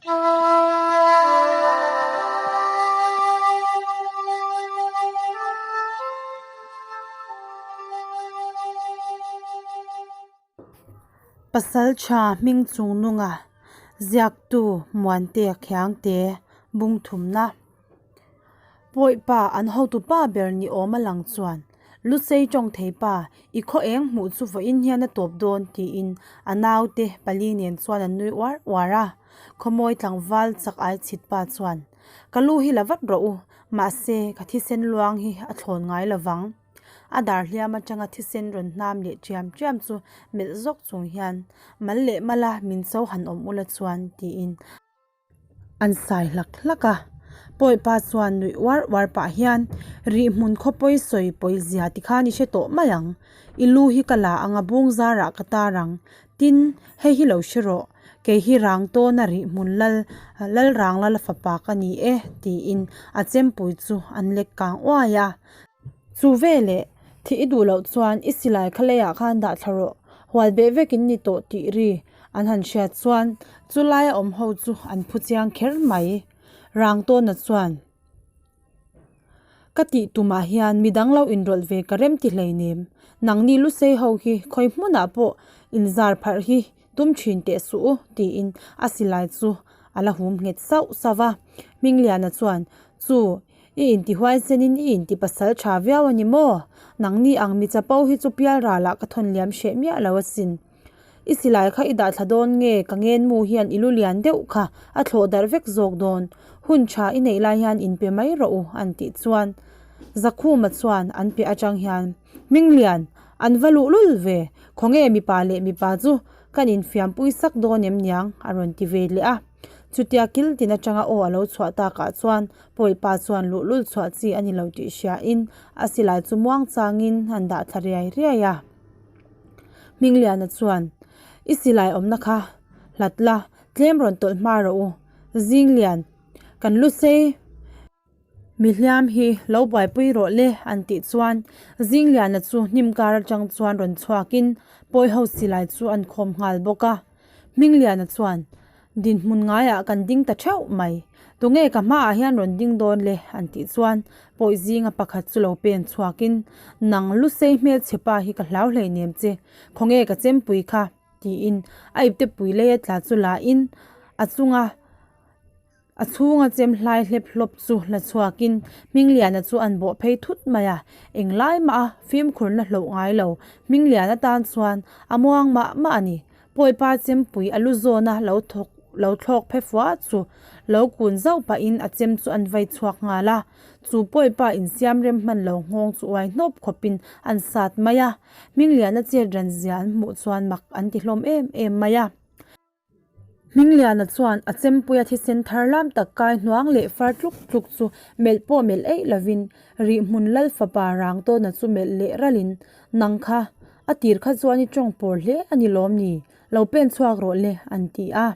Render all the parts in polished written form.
Pasalṭha hming chung nunga ziaktu Muantea Khiangte bung thumna Pawipa an hotu pa ber ni awm a lang chuan Lusei tawng thei pa i khaw eng hmuh chu vawiin hian a tawp dawn tiin a naute pali nen chuan an nui uar uar a, khawmawi tlangval chak ai chhit pa chuan Ka lu hi la vat rawh u, mahse ka thisen luang hi a thlawn ngai lovang. A dar hliam atanga thisen rawn hnam leh ṭiam ṭiam chu melh zawk chung hian mal leh mala min cho han awm ula chuan tiin an sai hlak hlak a. Pawipa chuan nuih uar uar pah hian rih hmun khawpawi sawi pawi zia tikhan i hre tawh mai ang. I lu hi ka la anga bung zarah ka tar ang. Tin, hei hi lo hre rawh. Kei hi rang tawna rih hmun lal lal rang lala fapa ka ni e tiin a chempui chu an lek kang uai a. Chu veleh, thih i duh loh chuan i silai kha leiah khan dah thla rawh, hual beh vek in ni tawh tih ri an han hriat chuan chu laia awm ho chu an phu chiang kher mai. Rang tawna chuan, Ka tih tumah hian midang lo inrawlh ve ka rem ti hleinem, nangni lusei ho hi khawi hmunah pawh inzar pharh hi tum thin teh suh u tiin a silai chu a la hum nghet sauh sauh va. Hmingliana chuan, Chu, i intihuai chenin i inti pasal tha viau a ni maw? Nangni ang mi chapo hi chu pial ralah ka thawn liam hreh miah lo asin. I silai kha i dah thla dawn nge ka ngenmu hian i lu lian deuh kha a thlawh darh vek zawk dawn. Hun tha i neih lai hian inpe mai rawh u an tih chuan Zakhuma chuan an piah atang hian Hminglian, an va luh lul ve, khawnge mipa leh mipa chu kan infiampui sak dawn em niang a rawn ti ve leh a. Chutia kil tin atanga aw a lo chhuah takah chuan Pawipa chuan luhlul chhuah chi a ni lo tih hriain a silai chu muang changin an dah thla riai riai a. Hmingliana chuan, I silai awmna kha hlat la, tlem rawn tawlh hma rawh u, Zinglian, kan lu sei. Mi hliam hi lo buaipui rawh le an tih chuan Zingliana chu hnim kar atang chuan rawn chhuakin pawi ho silai chu an khawm nghal bawk a. Hmingliana chuan, Dinhmun ngaiah kan ding ta theuh mai, tunge ka hmaah hian rawn ding dawn le an tih chuan pawi zinga pakhat chu lo pen chhuakin, Nang lusei hmelchhe pa hi ka hlau hleinem che, khawnge ka chempui kha tiin a iptepui leia tla chu la in a chunga A chhunga chem hlai hlep hlawp chu la chhuakin Hmingliana chu an bawh phei thut mai a, englai mah a fimkhurna hloh ngai lo Hmingliana tan chuan a muang mah mah a ni. Pawipa chempui a lu zawna lo thawk lo thlawk phe fua chu lo kun zauh pahin a chem chu an vai chhuak nghal a, chu pawipa insiam rem hman lo nghawng chu uai hnawp khawpin an sat mai a, Hmingliana chet ran zia an hmuh chuan mak an ti hlawm em em mai a. Hmingliana chuan a chempuia thisen thar lam tak kai hnuang leh far tluk tluk chu melh pawh melh eih lovin rih hmun lal fapa rang tawna chu melh leh ralin, Nang kha, a tir kha chuan i tawng pawr hle a ni lawm ni? Lo pen chhuak rawh le, an ti a.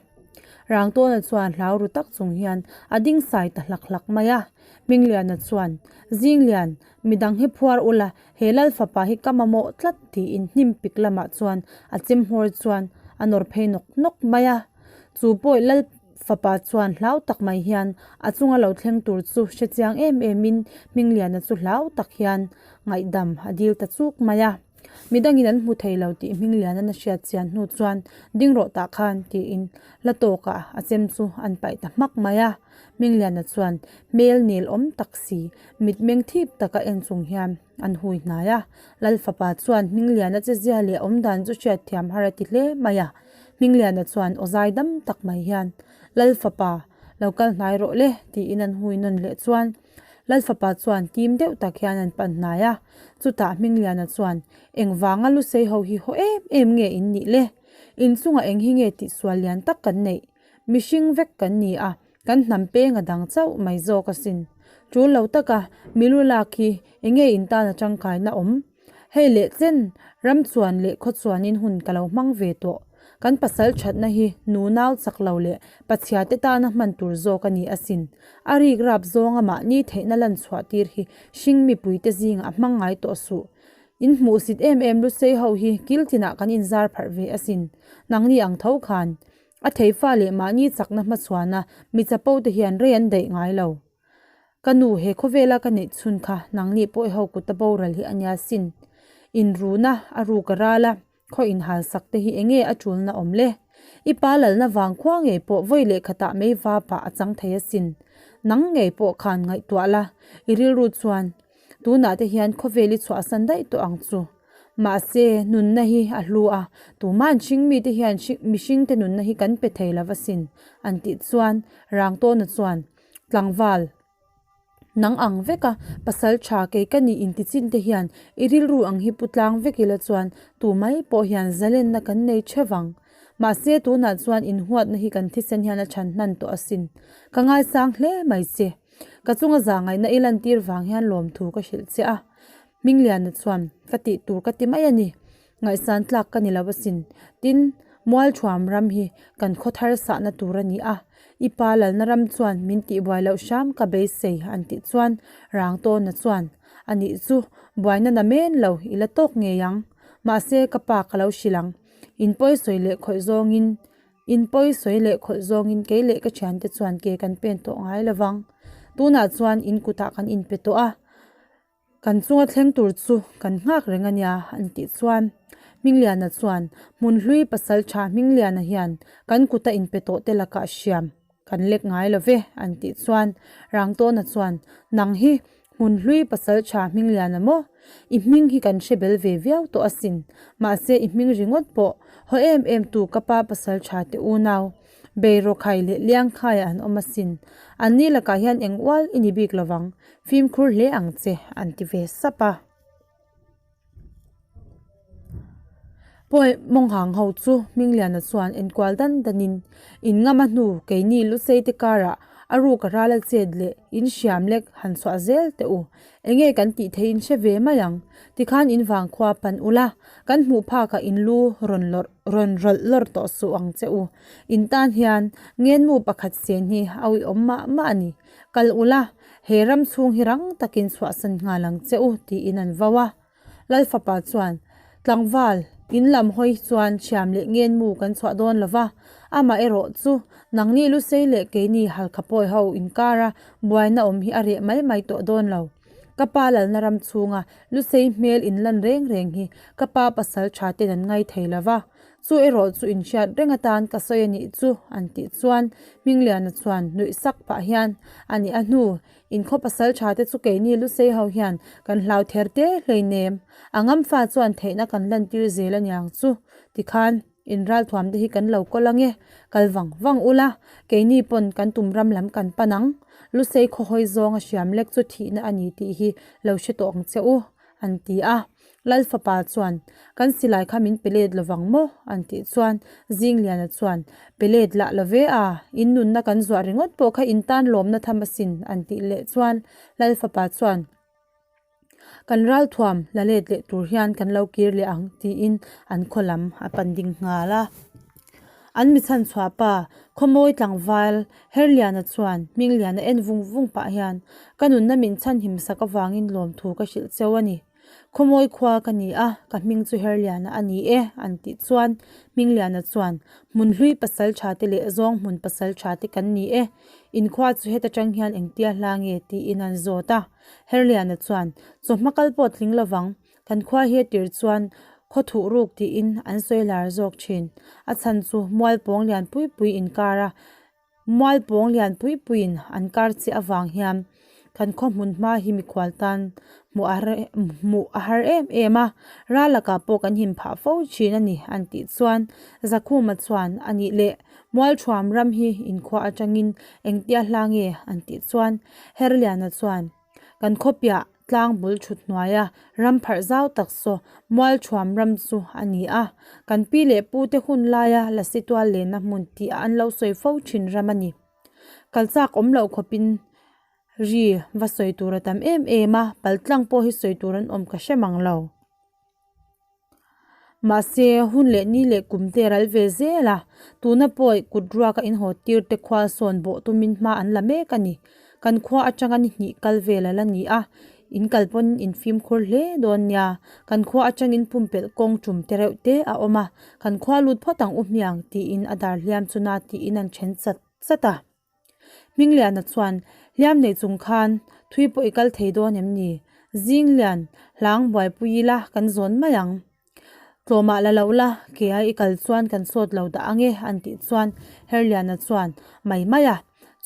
Rang tawna chuan hlau ru tak chung hian a ding sai ta hlak hlak mai a. Hmingliana chuan, Zinglian, midang hi phuar ula, He lal fapa hi ka mamawh tlat tiin hnim pik lamah chuan a chem hmawr chuan a nawr phei nawk nawk mai a. Chu pawh lal fapa chuan hlau tak mai hian a chunga lo thleng tur chu hre chiang em em in Hmingliana chu hlau tak hian ngaihdam a dil ta chuk mai a. Midangin an hmu thei lo tih Hmingliana na hriat chian hnu chuan ding rawh tah khan tiin la tawkah a chem chu an paih ta hmak mai a. Hmingliana chuan hmel nel awm tak si, mitmeng thip taka en chung hian an hui hnai a. Lal fapa chuan Hmingliana che zia leh awmdan chu hriatthiam har a ti hle mai a. Hmingliana chuan aw zai dam tak mai hian, Lal fapa, lo kal hnai rawh le, tiin an hui nawn leh chuan Lal fapa chuan tim deuh tak hian an pan hnai a. Chutah Hmingliana chuan, Engvanga lusei ho hi haw em em nge in nih le? Inchungah eng hi nge tihsual lian tak kan neih? Mihring vek kan ni a, kan hnam peng a dang chauh mai zawk asin. Tul lo taka milu lak hi enge in tan a tangkaina awm? Hei leh chen, ram chuan leh khaw chuanin hun ka lo hmang ve tawh. Kan pasal thatna hi nu nau chak lo leh pachhia te tana hman tur zawk a ni asin. A rik rap zawnga mahni theihna lan chhuah tir hi hring mipui te zingah a hmang ngai tawh suh. In hmuhsit em em lusei ho hi kil tinah kan inzar pharh ve asin. Nangni ang tho khan. A thei fa leh mahni chakna hmachhuana mi chapo te hian rei an daih ngai lo. Ka nu, he khawvela ka neih chhun kha nangni pawh i ho kuta boral hi a nia sin. Inruna a ruk a ral a, khaw inhal sak te hi enge a tulna awm le? I pa lalna vang khua ngei pawh vawi leh khatah mei vapah a chang thei asin. Nang ngei pawh khan ngaihtuah la, i rilru chuan tunah te hian khawvel i chhuahsan daih tawh ang chu. Mahse, nunna hi a hlu a, tuma'n hringmite hian mihringte nunna hi kan pe thei lo asin, an tih chuan Rangtawna chuan, Tlangval, nang ang veka pasal tha kei ka nih intichin te hian i rilru ang hi pu tlang vek ila chuan tu mai pawh hian zalenna kan nei theuh vang. Mahse, tunah chuan inhuatna hi kan thisen hian a chhan hnan tawh asin. Ka ngaisang hle mai che. Ka chunga zahngaihna i lantir vang hian lawmthu ka hrilh che a. Hmingliana chuan, Ka tih tur ka ti mai a ni. Ngaihsan tlak ka ni lo asin. Tin, Mualthuam ram hi kan khaw thar sahna tur a ni a. I pa lalna ram chuan min tihbuai loh hram ka beisei an tih chuan Rangtawna chuan, A nih chu, buaina na men lo i la tawk ngei ang. Mahse, ka pa ka lo hrilh ang. In pawi sawi leh khawih zawngin In pawi sawi leh khawlh zawngin kei leh ka thiante chuan ke kan pen tawh ngai lo vang. Tunah chuan in kutah kan inpe tawh a, kan chunga thleng tur chu kan nghak reng a nia an tih chuan Hmingliana chuan hmun hlui pasal tha Hmingliana hian kan kuta inpe tawh te lakah hriam kan lek ngai lo ve an tih chuan Rangtawna chuan nang hi Hmun hlui pasal tha hming lian a maw? I hming hi kan hre bel ve viau tawh asin. Mahse i hming ringawt pawh haw em em tu ka pa pasal tha te unau Beirawkhai leh Liangkhaia an awm asin. Anni lakah hian eng ual i ni bik lovang, fimkhur hle ang che an ti ve sap a. Pawi Mawnghang ho chu Hmingliana chuan enkual dan danin in ngam a hnu keini Lusei te karah a ruk a ral a chet leh in hriam lek han chhuah zel teh u. Enge kan tih theih in hre ve mai ang. Tikhan in vangkhua pan ula, kan hmuh phakah in lu rawn lawrh rawn rawlh lawr tawh suh ang che u. In tan hian ngenmu pakhat sen hi a uiawm mah mah a ni. Kal ula, he ram chhung hi rang takin chhuahsan nghal ang che u tiin an vau a. Lal fapa chuan, Tlangval, in lam hawi chuan thiam leh ngenmu kan chhuah dawn lo va, amah erawh chu nangni Lusei leh keini Halkha pawi ho inkara buaina awm hi a reh mai mai tawh dawn lo. Ka pa lalna ram chhunga Lusei hmel inlan reng reng hi ka pa pasal tha ten an ngai thei lo va, Chu erawh chu inhriat reng atan ka sawi a nih chu an tih chuan Hmingliana chuan nuih sak pah hian a nih a hnu inkhaw pasal tha te chu keini Lusei ho hian kan hlau ther te hleinem a ngamfa chuan theihna kan lantir zel aniang chu tikhan inralthuam te hi kan lo kawl ange kal vang vang ula keini pawn kan tum ram lam kan pan ang Lusei khaw hawi zawnga hriam lek chu thihna a ni tih hi lo hre tawh ang che u an ti a. Lal fapa chuan, Kan silai kha min pe let lovang maw? an tih chuan Zingliana chuan, Pe let lah lo ve a, in nunna kan zuah ringawt pawh kha in tan lawmna tham asin, an tih leh chuan Lal fapa chuan, Kan ralthuam la let leh tur hian kan lo kir leh ang, tiin an khaw lam a pan ding nghal a. An mi chhanchhuah pa, Khawmawi tlangval Herliana chuan Hmingliana en vung vung pah hian, Ka nunna min chhanhim sak avangin lawmthu ka hrilh cheu a ni. Khawmawi khua ka ni a, ka hming chu Herliana a ni e, an tih chuan Hmingliana chuan, Hmun hlui pasal tha te leh zawng hmun pasal tha te kan ni e, in khua chu heta tang hian engtia hla nge tiin an zawt a. Herliana chuan, Chawhma kal pawh tling lovang, kan khua hi a tir chuan khaw thuh ruk tiin an sawi lar zawk thin. A chhan chu mualpawng lian pui pui inkar a, Mualpawng lian pui puiin an kar chiah avang hian kan khaw hmun hma hi mikhual tan hmuh a hmuh a har em em a, ral lakah pawh kan him phah fo thin a ni an tih chuan Zakhuma chuan a nih leh Mualthuam ram hi inkhua atangin engtia hla nge an tih chuan Herliana chuan Kan khawpiah tlang bul thut hnuaia ram pharh zau tak saw Mualthuam ram chu a ni a, kan pi leh pu te hun laia Lasi tual lenna hmun tih a an lo sawi fo thin ram a ni. Kal chak awm loh khawpin ri va sawi tur a tam em em a, paltlang pawh hi sawi tur an awm ka hre mang lo. Mahse, hun leh ni leh kum te ral ve zel a, tuna pawi kut ruaka inhaw tir te khua sawn bawh tumin hma an la mek a ni. Kan khua atanga ni hnih kal vel a la ni a, In kal pawn in fimkhur hle dawn nia, kan khua atangin pumpelh kawng tum te reuh te a awm a, kan khua lut phawt ang u hmiang tiin a dar hliam chu na tiin an then chat chat a. Hmingliana chuan, Hliam nei chung khan thui pawh i kal thei dawn em ni? Zinglian, hlang buaipui ila kan zawn mai ang. Tlawmah la lo la, ke a i kal chuan kan sawt lo dah ange an tih chuan Herliana chuan, Mai mai a,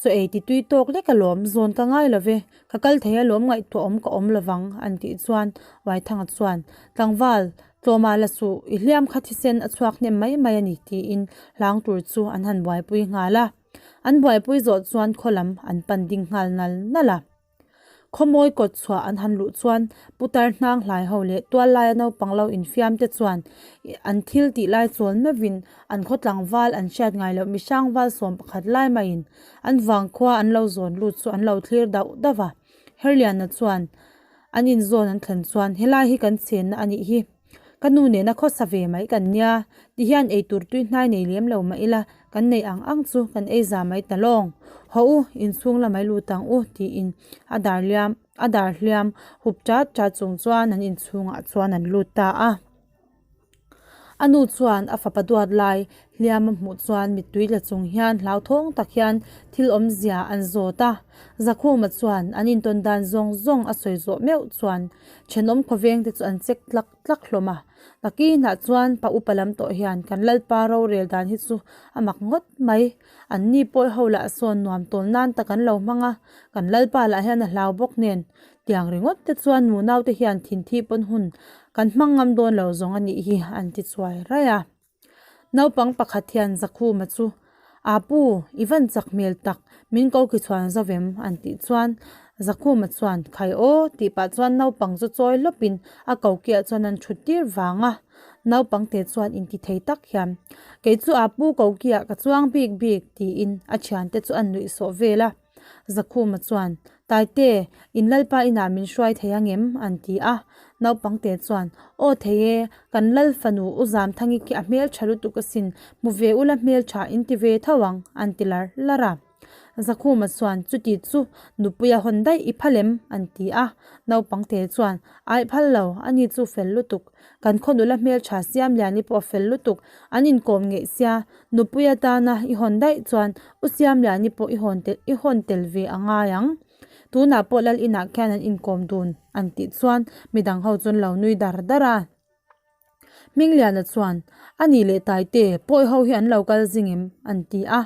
chaw ei ti tui tawk lek alawm, zawn ka ngai lo ve, ka kal thei alawm ngaihtuah awm ka awm lovang an tih chuan Waithanga chuan, Tlangval, tlawmah la suh, i hliam kha thisen a chhuak hnem mai mai a ni tiin hlang tur chu an han buaipui nghal a. An buaipui zawh chuan khaw lam an pan ding nghal nal nal a. Khawmawi kawt chhuah an han luh chuan putar hnang hlai ho leh tual laia naupang lo infiam te chuan an thil tih lai chawl meuhin an khaw tlangval an hriat ngai loh mihrang val sawm pakhat lai maiin an vangkhua an lo zawn lut chu an lo thlir dauh dauh a. Herliana chuan an inzawn an thlen chuan helai hi kan chenna a nih hi. Ka nu nena khawsa ve mai kan nia, ti hian eitur tui hnai nei lem lo mah ila kan neih ang ang chu kan ei za mai ta lawng. Haw u, inchhung lamai lut ang u tiin a dar liam a dar hliam hup chat chat chung chuan an inchhungah chuan an lut ta a. A nu chuan a fapa duat lai hliam a hmuh chuan mittui tla chung hian hlauthawng tak hian thil awmzia an zawt a. Zakhuma chuan an intawn dan zawng zawng a sawi zawh meuh chuan Thenawm khawveng te chu an check tlak tlak hlawm a, nakinah chuan pa upa lam tawh hian kan Lalpa rorel dan hi chu a mak ngawt mai, an ni pawi ho lah sawn nuam tawl nan tak an lo hmang a, kan Lalpa lah hian a hlau bawk nen, tiang ringawt te chuan nunau te hian thinthi pawn hun kan hmang ngam dawn lo zawng a nih hi an ti chuai raih a. Naupang pakhat hian Zakhuma chu, A pu, i van chak hmel tak, min ko ki chhuan zo vem? an tih chuan Zakhuma chuan, Khai aw, tih pah chuan naupang chu chawi lawpin a ko kiah chuan an thut tir vang a. Naupang te chuan inti thei tak hian, Kei chu a pu ko kiah ka chuang bik bik, tiin a thiante chu an nuih sawh vel a. Zakhuma chuan, Taite, in Lalpa inah min hruai thei ang em? an ti a. Naupangte chuan, Aw thei e, kan Lal fanu U Zamthangi khi a hmeltha lutuk asin, hmu ve ula hmeltha in ti ve tho ang, an ti lar lar a. Zakhuma chuan, Chuti chu, nupuia hawn daih i phal em? an ti a. Naupangte chuan, Aih phal lo, ani chu fel lutuk. Kan khaw nula hmeltha Siamliani pawh a fel lutuk, an inkawm ngeih sia, Nupui atana i hawn daih chuan U Siamliani pawh i hawn tel i hawn tel ve a ngai ang. Tunah pawh Lal inah khian an inkawm dun an tih chuan midang ho chu an lo nui dar dar a. Hmingliana chuan, A nih leh Taite, pawi ho hi an lo kal zing em? an ti a.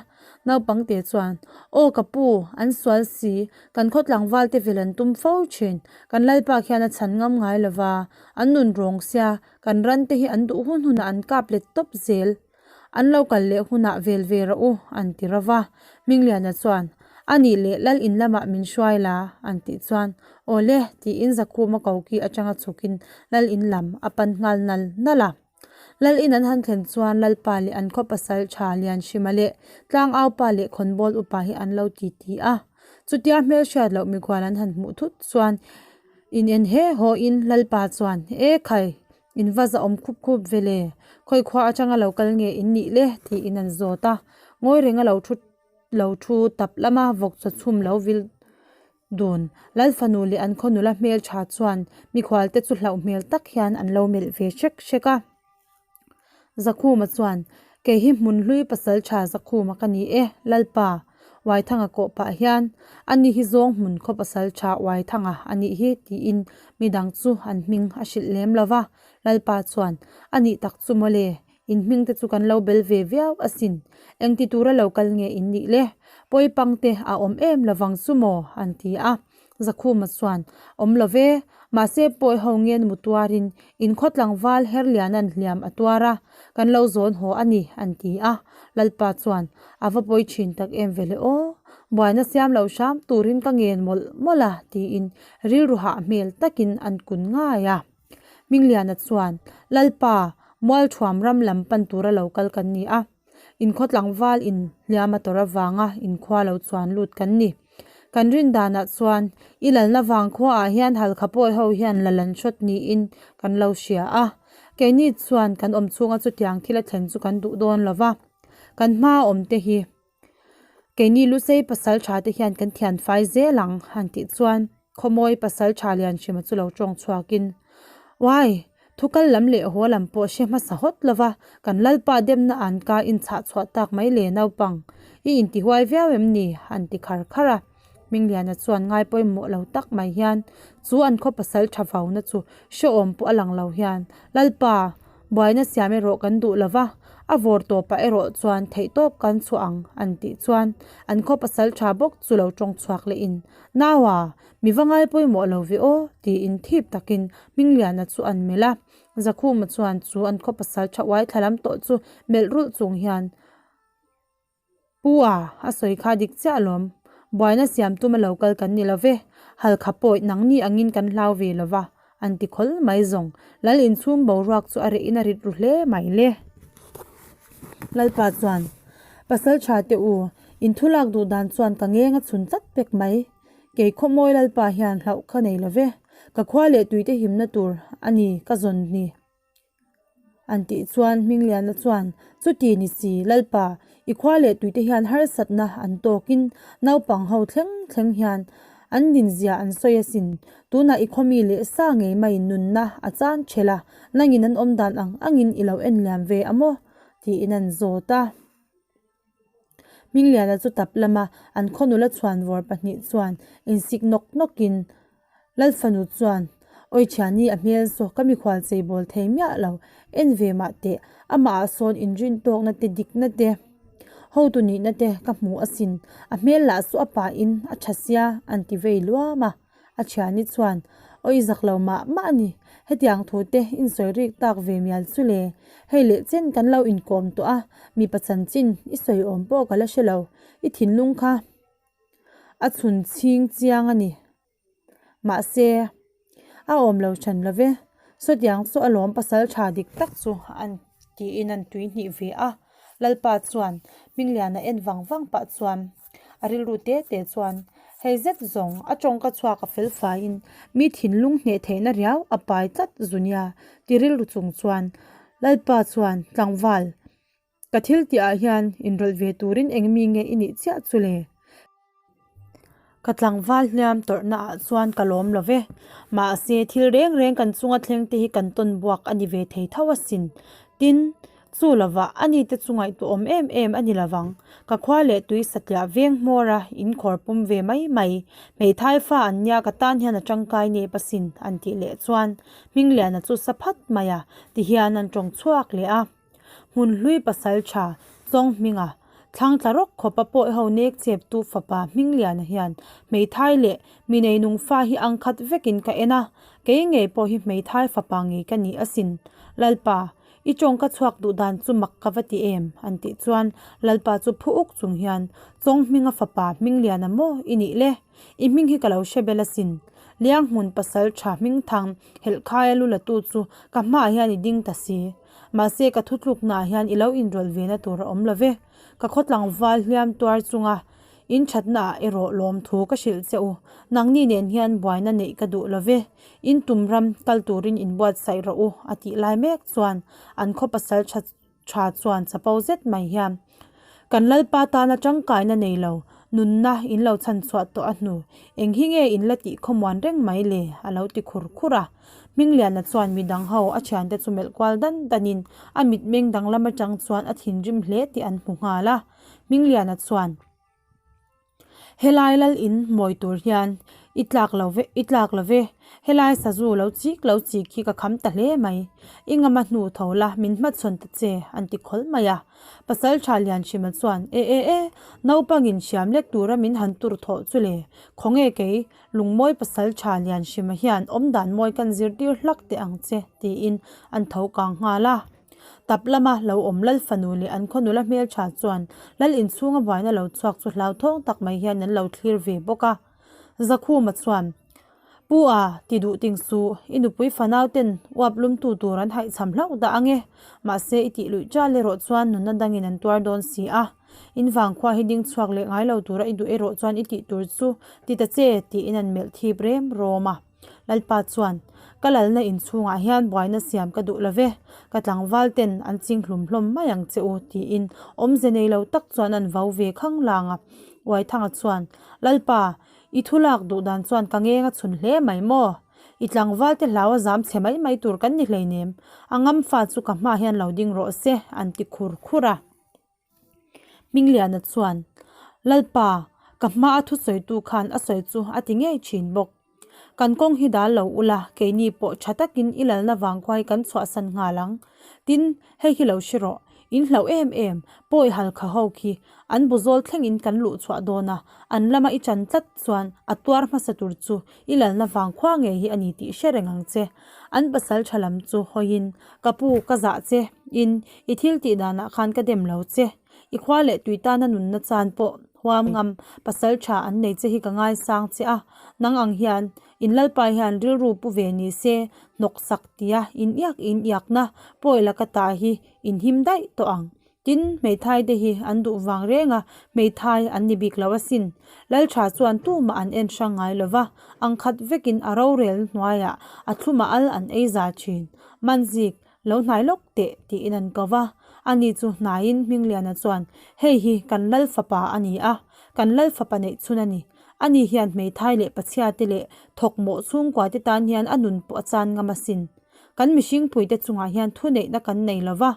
Naupangte chuan, Aw ka pu, an sual si, kan khaw tlangval te vel an tum fo thin, kan Lalpa khian a chhan ngam ngai lova, an nun rawng sia, kan ran te hi an duh hun hunah an kap let tawp zel. An lo kal leh hunah vel ve rawh u, an ti ro va. Hmingliana chuan, A nih leh Lal in lamah min hruai la, an tih chuan, Aw le, tiin Zakhuma koki atanga chhukin Lal in lam a pan nghal nal nal a. Lal in an han thlen chuan Lalpa leh an khaw pasal tha Lianhrima leh Tlangaupa leh Khawnbawl upa hi an lo ti ti a. Chutia hmelhriat loh mikhual an han hmuh thut chuan in en he haw in Lalpa chuan, E khai! In va zahawm khup khup ve le, khawi khua atanga lo kal nge in nih le? tiin an zawt a. Ngawi renga lo thu lo thu tap lama vawk chaw chhum lo vil dun. Lal fanu leh an khaw nula hmeltha chuan mikhual te chu hlauh hmel tak hian an lo melh ve hrek hrek a. Zakhuma chuan, Kei hi hmun hlui pasal tha Zakhuma ka ni e, Lalpa. Uaithanga kawh pah hian, Ani hi zawng hmun khaw pasal tha Uaithanga a nih hi, tiin midang chu an hming a hrilh lem lo va. Lalpa chuan, A nih tak chu mawle, in hming te chu kan lo bel ve viau asin. Engti tura lo kal nge in nih le? Pawipang te a awm em lovang chu maw? an ti a. Zakhuma chuan, Awm lo ve, mahse pawi ho ngen mu tuarin in khaw tlangval Herliana'n hliam a tuar a, kan lo zawn haw a ni, an ti a. Lalpa chuan, A va pawi thin tak em ve le aw, buaina siam lo hram turin ka ngen mawlh mawlh a, tiin rilru hah hmel takin an kun ngai a. Hmingliana chuan, Lalpa, Mualthuam ram lam pan tura lo kal kan ni a. Inkhua tlangval in hliam a tawrh avanga inkhua lo chuan lut kan ni. Kan rin danah chuan i lalna vang khuaah hian halkha pawi ho hian lal an hrawt niin kan lo hria a. Keini chuan kan awm chhunga chutiang thil a thlen chu kan duh dawn lo va. Kan hmaa awm te hi keini Lusei pasal tha te hian kan thian fai zel ang han tih chuan. Khawmawi Pasalṭha Lianhrima chu lo ṭawng chhuakin, Uai! Thu kal lam leh haw lam pawh hre hmasa hawt lova, kan Lalpa demna an ka inchhah chhuah tak mai le naupang, i intihuai viau em ni? an ti khar khar a. Hmingliana chuan ngai pawimawh lo tak mai hian chu an khaw pasal tha vauna chu hrehawm pawh a lang lo hian, Lalpa, buaina siam erawh kan duh lova, a vawr tawpah erawh chuan theihtawp kan chhuah ang, an tih chuan an khaw pasal tha bawk chu lo tawng chhuak lehin, Naua, mi va ngai pawimawh lo ve aw, tiin thip takin Hmingliana chu an melh a. Zakhuma chuan chu an khaw pasal tha uai thla lam tawh chu melh rulh chung hian, Pu a, a sawi kha dik chiah alawm. Buaina siam tum a lo kal kan ni lo ve. Halkha pawh nangni angin kan hlau ve lo va, an ti khawl mai zawng. Lal inchhung boruak chu a reh in a rit ru hle mai le. Lalpa chuan, Pasal tha teh u, in thu lak duh dan chuan ka ngeng a chhun tlat pek mai. Kei khawmawi Lalpa hian hlauh kha nei lo ve. Ka khua leh tuite himna tur a ni ka zawn ni. An tih chuan Hmingliana chuan, Chuti ni si, Lalpa, i khua leh tuite hian harsatna an tawkin naupang ho thleng thleng hian an dinzia an sawi asin. Tunah i khawmi leh sa ngei maiin nunna a chan ṭhelh a, nangin an awm dan ang angin i lo en liam ve a maw? tiin an zawt a. Hmingliana chu tap lama an khaw nula chhuanvawr pahnih chuan insik nawk nawkin Lalfanu chuan, Awi thiani a hmel saw ka mikhual chei bawl thei miah lo, en ve mah teh, amah ah sawn inrin tawkna te dikna te, hotu nihna te ka hmu asin, a hmel lah chu a pa in a tha sia an ti vei luam a. A thiani chuan, Awi zak lo mah mah a ni, hetiang thu te insawi rik tak ve mial chu le, hei leh chen kan lo inkawm tawh a, mipa chanchin i sawi awm pawh ka la hre lo, i thinlung kha a chhun chhing chiang a ni. Mahse, a awm lo than lo ve, sawtiang chu a lawm pasal tha dik tak chu an tiin an tuihnih ve a. Lalpa chuan Hmingliana en vang vang pah chuan a rilru te te chuan hei zet zawng a tawngka chhuak a fel faiin mi thinlung hneh theihna riau a pai tlat zu nia ti rilru chung chuan Lalpa chuan tlangval ka thil tih ah hian inrawlh ve turin eng mi nge i nih chiah chu le? Ka tlangval hliam tawrhna ah chuan ka lawm lo ve. Mahse, thil reng reng kan chunga thleng te hi kan tawn buak a ni ve thei tho asin. Tin, chu lovah a ni te chu ngaihtuah awm em em a ni lovang. Ka khua leh tui satliah veng hmawr a inkhawr pum ve mai mai. Hmeithai fa an nia ka tan hian a tangkai nep asin an tih leh chuan Hmingliana chu sa phat mai a tihian an tawng chhuak leh a. Hmunhlui pasal tha Chawng hminga thlang tla rawk khawpa pawh ho nek chep tu fapa Hmingliana hian hmeithai leh mi neinung fa hi ang khat vekin ka en a, kei ngei pawh hi hmeithai fapa ngei ka ni asin. Lalpa, i tawng ka chhuak duh dan chu mak ka va ti em? an tih chuan Lalpa chu phu uk chung hian Chawng hminga fapa Hmingliana maw i nih le? I hming hi ka lo hre bel asin. Lianghmun pasal tha Hmingthang helhkhaia lu la tu chu ka hmaah hian i ding ta si. Mahse ka thutluknaah hian i lo inrawlh ve na tur a awm lo ve. Ka khaw tlangval hliam tuar chunga in thatnaah erawh lawmthu ka hrilh che u. Nangni nen hian buaina neih ka duh lo ve. In tum ram kal turin inbuatsaih rawh u a tih lai mek chuan an khaw pasal tha tha chuan chapo zet mai hian kan Lalpa tana tangkaina nei lo nunna in lo chhan chhuah tawh a hnu eng hi nge in la tih khawmuan reng mai le a lo ti khur khur a. Hmingliana chuan midang ho a thiante chu melh kual dan danin a mitmeng danglam atang chuan a thinrim hle tih an hmu nghal a. Hmingliana chuan. Helai lal in mawi tur hian i tlak lo ve i tlak lo ve helai sazu lo chik lo chik hi ka kham ta hle mai i ngama hnu tho la min hmachhawn ta che an ti khawl mai a pasal tha Lianhrima chuan e e e naupangin hriam lek tura min han tur thawh chu le khawnge kei lungmawi pasal tha Lianhrima hian awmdan mawi kan zirtir hlak teh ang che tiin an tho kang nghal a. Tap lama lo awm Lal fanu leh an khaw nula hmeltha chuan Lal inchhunga buaina lo chhuak chu hlauthawng tak mai hian an lo thlir ve bawk a. Zakhuma chuan, Pu a, ti duh ting suh, i nupui fanau ten uap lumtu tur an haihchham hlauh dah ang e. Mahse i tih luih ṭal erawh chuan nunna dangin an tuar dawn si a. In vangkhua hi ding chhuak leh ngai lo tura i duh erawh chuan i tih tur chu ti ta che, tiin an melh thip rem rawm a. Lalpa chuan, Ka lalna inchhungah hian buaina siam ka duh lo ve, ka tlangval ten an ching hlum hlawm mai ang che u, tiin awmze nei lo tak chuan an vau ve khang lang a. Uaithanga chuan, Lalpa, i thu lak duh dan chuan ka ngeng a chhun hle mai maw? I tlangval te hlau a zam chhe mai mai tur kan ni hleinem, a ngam fa chu ka hma hian lo ding rawh se, an ti khur khur a. Hmingliana chuan, Lalpa, ka hma a thusawitu khan a sawi chu a ti ngei thin bawk. Kan kawng hi dal lo ula, keini pawh tha takin i lalna vangkhua hi kan chhuahsan nghal ang. Tin, hei hi lo hre rawh, in hlauh em em, pawi halkha ho khi an bu zawl thlengin kan luh chhuah dawn a, an lama i chan tlat chuan a tuar hmasa tur chu i lalna vangkhua ngei hi a ni tih hre reng ang che. An pasal tha lam chu hawiin, Ka pu, ka zah che, in i thil tih danah khan ka dem lo che. I khua leh tui tana nunna chan pawh huam ngam pasal tha an nei che hi ka ngaisang che a, nang ang hian in lalpa hian rilru pu ve ni se hnawk sak tia in iak in iakna pawi laka ta hi in him daih tawh ang. Tin, hmeithai te hi an duh vang reng a, hmeithai an ni bik lo asin. Laltha chuan tumah an en hrang ngai lo va, ang khat vekin a rorel hnuaiah a thlumah al an ei za thin. Manzik, Lo hnai lawk teh tiin an ko va, ani chu hnaiin Hmingliana chuan, Hei hi kan Lal fapa a ni a, kan Lal fapa neih chhun a ni. Ani hian hmeithai leh pachhiate leh thawkmawh chhungkuate tan hian a nun pawh a chan ngam asin. Kan mihringpuite chungah hian thuneihna kan nei lo va,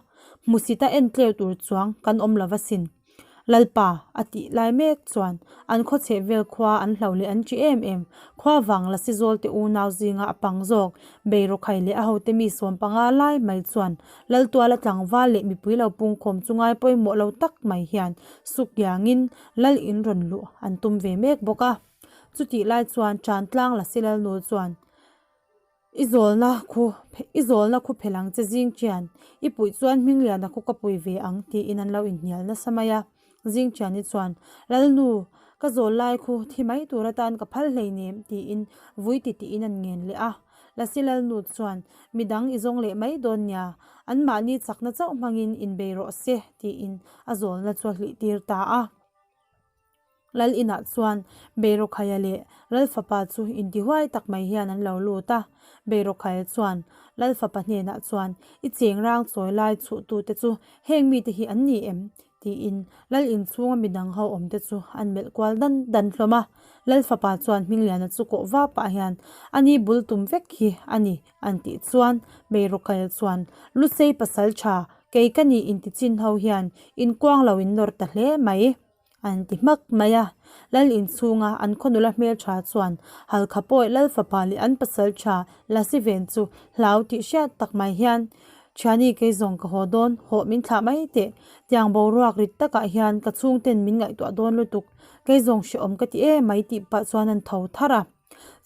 hmusita entleu tur chuang kan awm lo asin. Lalpa, a tih lai mek chuan an khawchheh vel khua an hlo leh an ṭi em em. Khua vang Lasi Zawlte unau zinga a pang zawk, Beirawkhai leh a hote mi 15 lai mai chuan Laltuala tlangval leh mipui lo pungkhawm chu ngai pawimawh lo tak mai hian suk iangin Lal in rawn luh an tum ve mek bawk a. Chutih lai chuan Ṭantlang Lasi Lalnu chuan, I zawlna khu i zawlna khu phelh ang che zing chian, i puih chuan Hmingliana khu ka pui ve ang tiin an lo inhnial nasa mai a. Zing chiani chuan, Lalnu, ka zawl lai khu thi mai tur atan ka phal hleinem tiin vui ti tiin an ngen leh a. Lasi Lalnu chuan, Midang i zawng leh mai dawn nia, anmahni chakna chauh hmangin inbei rawh se tiin a zawlna chu a hlih tir ta a. Lal inah chuan Beirawkhaia leh Lal fapa chu intihuai tak mai hian an lo lut a. Beirawkhaia chuan Lal fapa hnenah chuan, I cheng rang chawi lai chhuhtute chu heng mite hi an ni em? tiin Lal inchhunga midang ho awmte chu an melh kual dan dan hlawm a. Lal fapa chuan Hmingliana chu kawh va pah hian, A ni bul tum vek hi a ni, an tih chuan Beirawkhaia chuan, Lusei pasal tha, kei ka ni intichin ho hian inkuang lo in nawr ta hle mai. An ti hmak mai a. Lal inchhunga an khaw nula hmeltha chuan Halkha pawih Lal fapa leh an pasal tha Lasiven chu hlau tih hriat tak mai hian, Thiani kei zawng ka haw dawn, hawh min thlah mai teh. Tiang boruak rit takah hian ka chhungten min ngaihtuah dawn lutuk. Kei zawng hrehawm ka ti em mai tih pah chuan an tho tharh a.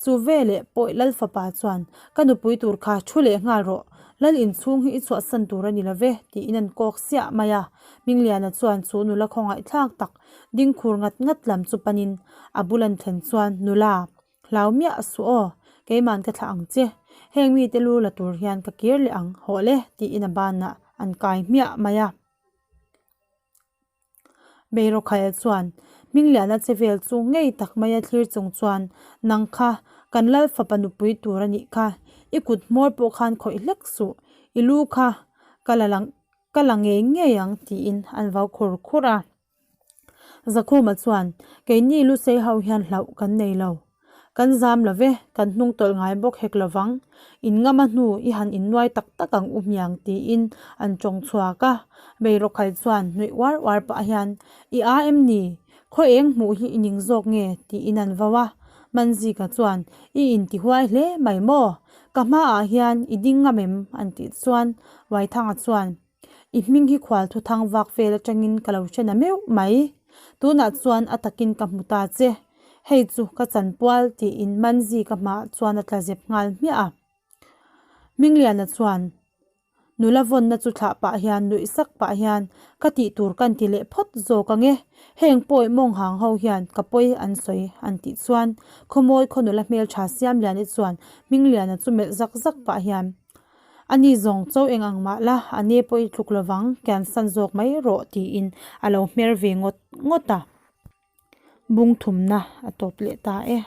Chu veleh pawih Lal fapa chuan, Ka nupui tur kha thu leh nghal rawh, Lal inchhung hi i chhuahsan tur a ni lo ve, tiin an kawk siah mai a. Hmingliana chuan chu nula khawngaihthlak tak ding khur ngat ngat lam chu panin a bul an thlen chuan, Nula, hlau miah suh aw, keiman ka thlah ang che. Heng mite lu la tur hian ka kir leh ang, hawh le, tiin a banah an kai hmiah mai a. Beirawkhaia chuan Hmingliana che vel chu ngei tak maia thlir chung chuan, Nang kha, kan Lal fapa nupui tur a nih kha, i kut hmawr pawh khan khawih hlek suh, i lu kha ka la lang ka la ngei ngei ang tiin an vau khur khur a. Zakhuma chuan, Keini Lusei ho hian hlauh kan nei lo. Kan zam lo ve, kan hnung tawlh ngai bawk hek lo vang. In ngama hnu i han innuai tak tak ang u hmiang tiin an tawng chhuak a. Beirawkhai chuan hnuih uar uar pah hian, I a em ni? Khaw eng hmuh hi i ning zawk nge? tiin an vau a. Manzika chuan, I intihuai hle mai maw? Ka hmaah hian i ding ngam em? an tih chuan Waithanga chuan, I hming hi khual thu thang vak vel atangin ka lo hre na meuh mai. Tunah chuan a takin ka hmu ta che. Hei chu ka chanpual tiin Manzi ka hmaah chuan a tla zep nghal hmiah a. Hmingliana chuan nula vawnna chu thlah pah hian nuih sak pah hian ka tih tur kan ti leh phawt zawk ang e. Heng pawi mawng hang ho hian ka pawi an sawi an tih chuan khawmawi khaw nula hmeltha Siamliani chuan Hmingliana chu melh zak zak pah hian A ni zawng cho eng ang mah la, a ne pawh i tluk lovang, kian san zawk mai rawh tiin a lo hmer ve ngawt ngawt a. Bung thumna a tawp leh ta e.